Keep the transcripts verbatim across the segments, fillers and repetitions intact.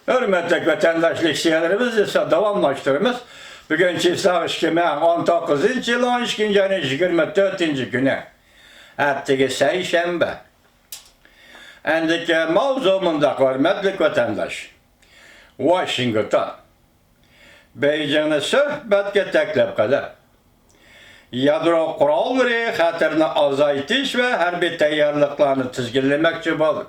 ھۆرمەتلىك ۋەتەنداشلار، لېكسىيەلىرىمىزنى داۋاملاشتۇرىمىز. بۈگۈن چىسلاغ ئىككى مىڭ ئون توققۇزىنچى يىل ئون ئىككىنچى ئاينىڭ يىگىرمە تۆتىنچى كۈنى. ئەتىگە سەيشەنبە. ئەندىكى ماۋزۇ مۇنداق، ھۆرمەتلىك ۋەتەنداش. ۋاشىنگتون بېيجىڭنى سۆھبەتكە تەكلىپ قىلىپ، يادرو قوراللىرى خەتىرىنى ئازايتىش ۋە ھەربىي تەييارلىقلارنى تىزگىنلىمەكچى بولدى.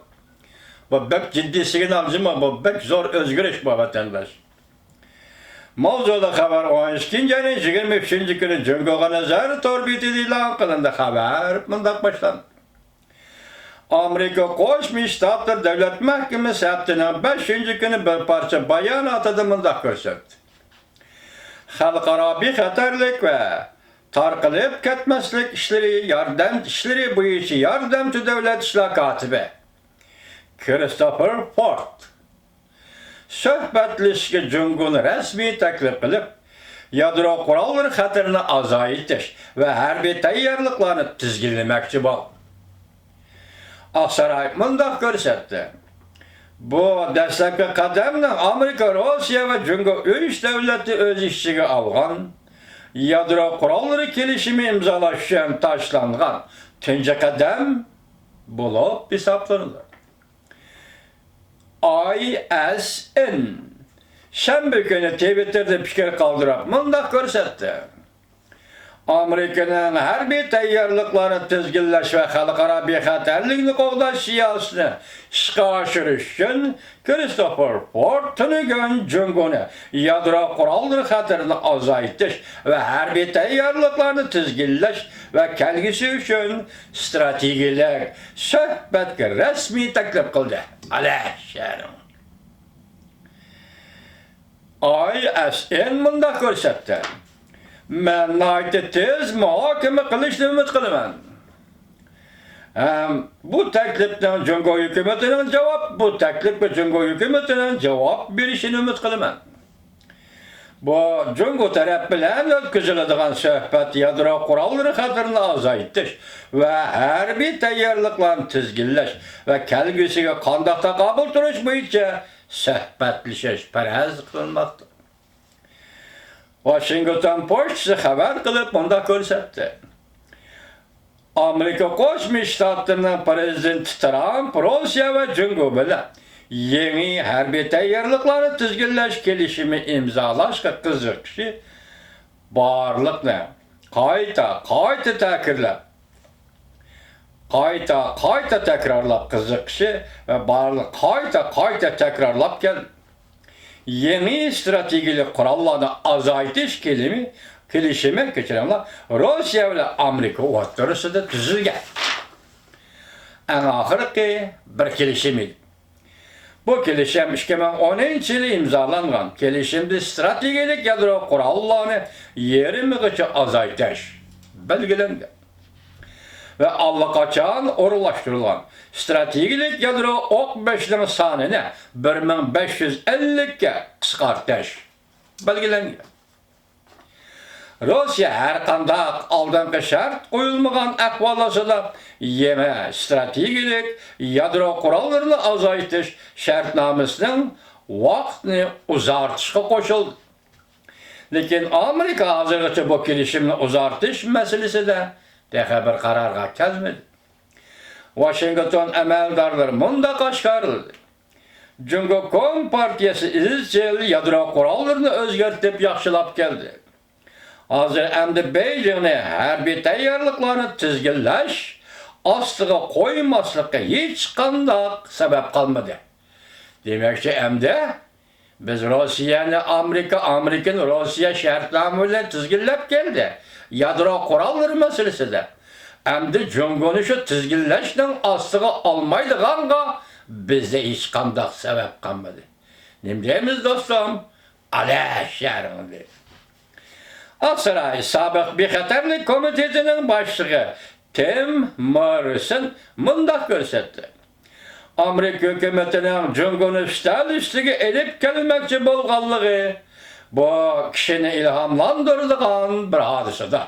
بۇ بەك جىددىي سىگنال جۇمۇ، بۇ بەك زور ئۆزگىرىش بۇ، ۋەتەنداش. ماۋزۇلۇق خەۋەر ئون ئىككىنچى ئاينىڭ يىگىرمە ئۈچىنچى كۈنى جۇڭگوغا نەزەر تور بېتىدە ئېلان قىلىندى. خەۋەر مۇنداق باشلاندى. ئامېرىكا قوشما شتاتلىرى دۆلەت مەھكىمىسى ھەپتىنىڭ بەشىنچى كۈنى بىر پارچە باياناتىدا مۇنداق كۆرسەتتى: خەلقئارا بىخەتەرلىك ۋە تارقىلىپ كەتمەسلىك ئىشلىرى ياردەم ئىشلىرى بويىچە ياردەمچى دۆلەت ئىشلار كاتىپى كىرىستوفېر فورد سۆھبەتلىشىشكە جۇڭگونى رەسمىي تەكلىپ قىلىپ، يادرو قوراللىرى خەتىرىنى ئازايتىش ۋە ھەربىي تەييارلىقلارنى تىزگىنلىمەكچى بولدى. ئاقساراي مۇنداق كۆرسەتتى: بۇ دەسلەپكى قەدەمنىڭ ئامېرىكا، روسىيە ۋە جۇڭگو ئۈچ دۆلەتنى ئۆز ئىچىگە ئالغان يادرو قوراللىرى كېلىشىمى ئىمزالاش ئۈچۈن تاشلانغان تۇنجى قەدەم بولۇپ ھېسابلىنىدۇ. ئاي ئېس ئېن شەنبە كۈنى تىۋىتتېردا پىكىر قالدۇرۇپ مۇنداق كۆرسەتتى: ئامېرىكىنىڭ ھەربىي تەييارلىقلارنى تىزگىنلەش ۋە خەلقئارا بىخەتەرلىكنى قوغداش سىياسىتىنى ئىشقا ئاشۇرۇش ئۈچۈن كىرىستوفېر فورد تۈنۈگۈن جۇڭگونى يادرو قوراللىرى خەتىرىنى ئازايتىش ۋە ھەربىي تەييارلىقلارنى تىزگىنلەش ۋە كەلگۈسى ئۈچۈن ئىستراتېگىيەلىك سۆھبەتكە رەسمىي تەكلىپ قىلدى. ئالەشەرىڭ. ئاي ئېس ئېن مۇنداق كۆرسەتتى: مەن ناھايىتى تېز مۇھاكىمە قىلىشنى ئۈمىد قىلىمەن. ھەم بۇ تەكلىپنىڭ جۇڭگو ھۆكۈمىتىنىڭ جاۋاب، بۇ تەكلىپكە جۇڭگو ھۆكۈمىتىنىڭ جاۋاب بېرىشىنى ئۈمىد قىلىمەن. بۇ جۇڭگو تەرەپ بىلەن ئۆتكۈزۈلىدىغان سۆھبەت يادرو قوراللىرى خەتىرىنى ئازايتىش ۋە ھەربىي تەييارلىقلارنى تىزگىنلەش ۋە كەلگۈسىگە قانداق تاقابىل تۇرۇش بويىچە سۆھبەتلىشىش پەرەز قىلىنماقتا. ۋاشىنگتون پوچتىسى خەۋەر قىلىپ مۇنداق كۆرسەتتى: ئامېرىكا قوشما شتاتلىرىنىڭ پىرېزىدېنتى ترامپ روسىيە ۋە جۇڭگو بىلەن يېڭى ھەربىي تەييارلىقلارنى تىزگىنلەش كېلىشىمى ئىمزالاشقا قىزىقىشى بارلىقىنى قايتا، قايتا تەكىتلەپ، قايتا، قايتا تەكرارلاپ قىزىقىشى ۋە بارلىق قايتا، قايتا تەكرارلاپ كەلدى. يېڭى ئىستراتېگىيەلىك قوراللارنى ئازايتىش كېلىمى، كېلىشىمى، كەچۈرۈڭلار، روسىيە بىلەن ئامېرىكا ئوتتۇرىسىدا تۈزۈلگەن ئەڭ ئاخىرقى بىر كېلىشىم ئىدى. بۇ كېلىشىم ئىككى مىڭ ئونىنچى يىلى ئىمزالانغان. كېلىشىمدە ئىستراتېگىيەلىك يادرو قوراللارنى يېرىمىغىچە ئازايتىش بەلگىلەنگەن ۋە ئاللىقاچان ئورۇنلاشتۇرۇلغان ئىستراتېگىيەلىك يادرو ئوق بېشىنىڭ سانىنى بىر مىڭ بەش يۈز ئەللىككە قىسقارتىش بەلگىلەنگەن. روسىيە ھەرقانداق ئالدىنقى شەرت قويۇلمىغان ئەھۋال ئاستىدا يېڭى ئىستراتېگىيەلىك يادرو قوراللىرىنى ئازايتىش شەرتنامىسىنىڭ ۋاقتىنى ئۇزارتىشقا قوشۇلدى. لېكىن ئامېرىكا ھازىرغىچە بۇ كېلىشىمنى ئۇزارتىش مەسىلىسىدە تېخى بىر قارارغا كەلمىدى. ۋاشىنگتون ئەمەلدارلىرى مۇنداق ئاشكارىلىدى: جۇڭگو كومپارتىيەسى ئىزچىل يادرو قوراللىرىنى ئۆزگەرتىپ ياخشىلاپ كەلدى. ھازىر ئەمدى بېيجىڭنى ھەربىي تەييارلىقلارنى تىزگىنلەش ئاستىغا قويماسلىققا ھېچقانداق سەۋەب قالمىدى. دېمەكچى، ئەمدى بىز روسىيەنى ئامېرىكا، ئامېرىكىنى روسىيە شەرتنامە بىلەن تىزگىنلەپ كەلدى. يادرو قوراللىرى مەسىلىسىدە. ئەمدى جۇڭگونى شۇ تىزگىنلەشنىڭ ئاستىغا ئالمايدىغانغا بىزدە ھېچقانداق سەۋەب قالمىدى. نېمە دەيمىز، دوستۇم؟ ئالەشەرىڭ دېدى. ئاقساراي سابىق بىخەتەرلىك كومىتېتىنىڭ باشلىقى تىم موررىسون مۇنداق كۆرسەتتى: ئامېرىكا ھۆكۈمىتىنىڭ جۇڭگونى ئۈستەل ئۈستىگە ئېلىپ كەلمەكچى بولغانلىقى بۇ كىشىنى ئىلھاملاندۇرىدىغان بىر ھادىسىدۇر.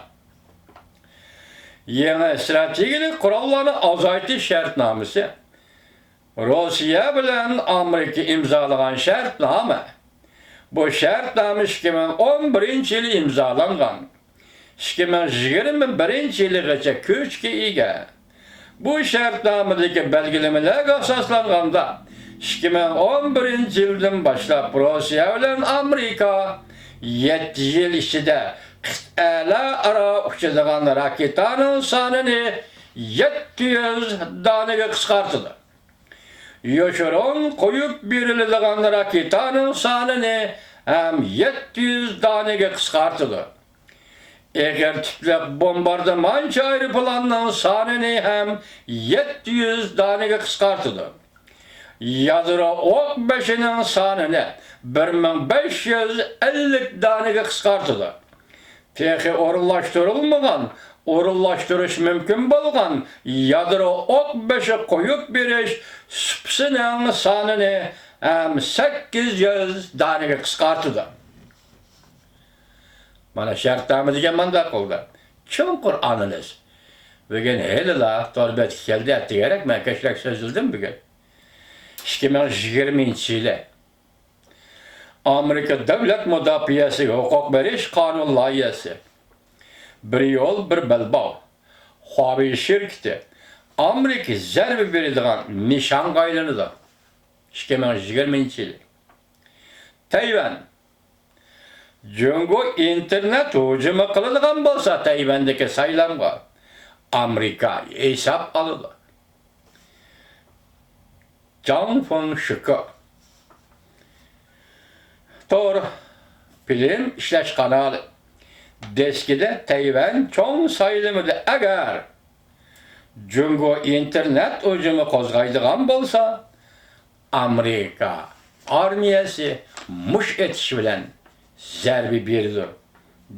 يېڭى ئىستراتېگىيەلىك قوراللارنى ئازايتىش شەرتنامىسى روسىيە بىلەن ئامېرىكا ئىمزالىغان شەرتنامە. بۇ شەرتنامە ئىككى مىڭ ئون بىرىنچى يىلى ئىمزالانغان. ئىككى مىڭ يىگىرمە بىرىنچى يىلىغىچە كۈچكە ئىگە. بۇ شەرتنامىدىكى بەلگىلىمىلەرگە ئاساسلانغاندا، ئىككى مىڭ ئون بىرىنچى يىلدىن باشلاپ روسىيە بىلەن ئامېرىكا يەتتە يىل ئىچىدە قىتئەلەر ئارا ئۇچىدىغان راكېتانىڭ سانىنى يەتتە يۈز دانىگە قىسقارتىدۇ. يوشۇرۇن قويۇپ بېرىلىدىغان راكېتانىڭ سانىنى ھەم يەتتە يۈز دانىگە قىسقارتىدۇ. ئېغىر تىپلىق بومباردىمانچى ئايروپىلاننىڭ سانىنى ھەم يەتتە يۈز دانىگە قىسقارتىدۇ. يادرو ئوق بېشىنىڭ سانىنى بىر مىڭ بەش يۈز ئەللىك دانىگە قىسقارتىدۇ. تېخى ئورۇنلاشتۇرۇلمىغان، ئورۇنلاشتۇرۇش مۇمكىن بولغان يادرو ئوق بېشى قويۇپ بېرىش سۇپىسىنىڭ سانىنى ھەم سەككىز يۈز دانىگە قىسقارتىدۇ. مانا شەرتنامە دېگەن مانداق بولدى. چوڭقۇر ئانىلىز. بۈگۈن ھېلىلا تور بەتكە كەلدى، ئەتىگەنرەك مەن كەچرەك سۆزلىدىم بۈگۈن. ئىككى مىڭ يىگىرمىنچى يىلى ئامېرىكا دۆلەت مۇداپىئەسىگە ھوقۇق بېرىش قانۇن لايىھەسى. بىر يول، بىر بەلباغ. خۇاۋېي شىركىتى ئامېرىكا زەربە بېرىدىغان نىشانغا ئايلىنىدۇ. ئىككى مىڭ يىگىرمىنچى يىلى. تەيۋەن. جۇڭگو ئىنتېرنېت ھۇجۇمى قىلىدىغان بولسا، تەيۋەندىكى سايلامغا ئامېرىكا ھېساب ئالىدۇ. جاڭ فېڭشىكې. تور فىلىم ئىشلەش قانالى. دىسكىدە تەيۋەن چوڭ سايلىمىدا ئەگەر جۇڭگو ئىنتېرنېت ھۇجۇمى قوزغايدىغان بولسا، ئامېرىكا ئارمىيەسى مۇش ئېتىش بىلەن زەربە بېرىدۇ،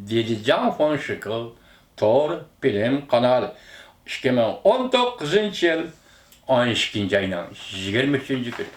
دېدى جاڭ فېڭشىكې تور فىلىم قانالى. ئىككى مىڭ ئون توققۇزىنچى يىل ئون ئىككىنچى ئاينىڭ يىگىرمە ئۈچىنچى كۈنى.